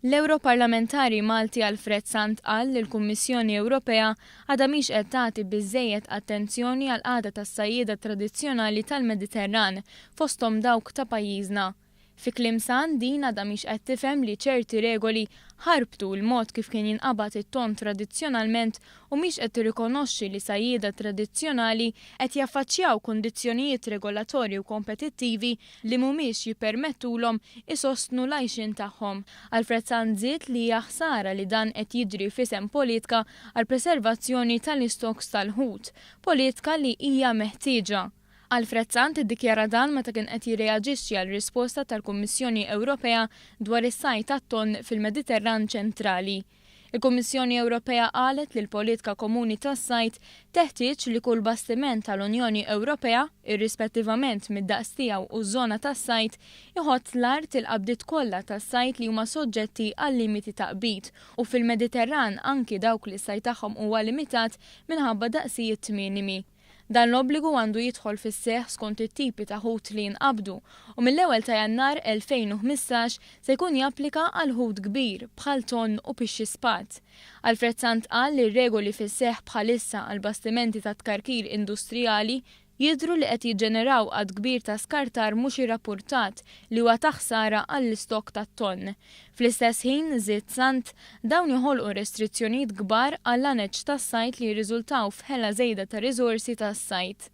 L-Ewroparlamentari Malti Alfred Sant qal li l-Kummissjoni Ewropea għadha mhix qed tagħti biżżejjed attenzjoni għall-qagħda tas-sajjieda tradizzjonali tal-Mediterran, fosthom dawk ta' pajjiżna. Fi kliem Sant din għadha mhix qed tifhem li ċerti regoli ħarbtu l-mod kif kien jinqabad it-tonn tradizzjonalment u mhix qed tirrikonoxxi li sajjieda tradizzjonali qed jaffaċċjaw kundizzjonijiet regolatorji u kompetittivi li mhumiex jippermettulhom isostnu l-għajxien tagħhom. Alfred Sant żied li hija ħsara li dan qed jiġri f'isem politka għall-preservazzjoni tal-istocks tal-ħut, politka li hija meħtieġa. Alfred Sant iddikjara dan meta kien qed jirreaġixxi għal risposta tal-Kummissjoni Ewropea dwar is-sajd tat-tonn fil-Mediterran ċentrali. Il-Kummissjoni Ewropea qalet li l-politka komuni tas-sajd teħtieġ li kull bastiment tal-Unjoni Ewropea, irrispettivament mid-daqs tiegħu u ż-żona tas-sajd, iħott l-art il-qabdiet kollha tas-sajd li huma soġġetti għal limiti ta' qbid u fil-Mediterran anki dawk li s-sajd tagħhom huwa limitat minħabba daqsijiet minimi. Dan l-obbligu għandu jidħol fis-seħħ skont it-tipi ta' ħut li jinqabdu u mill-ewwel ta' Jannar 2015 se jkun japplika għal ħut kbir bħal tonn u pixxi spat. Alfred Sant qal li r-regoli fis-seħħ bħalissa għal bastimenti ta' tkarkir industrijali jidhru li qed jiġġeneraw għadd kbir ta' skartar mhux irrappurtat li huwa ta' ħsara għall-istokk tat-tonn. Fl-istess ħin, żied Sant, dawn joħolqu restrizzjonijiet kbar għal-laneċ tas-sajd li jirriżultaw f'ħela żejda ta' riżorsi tas-sajd.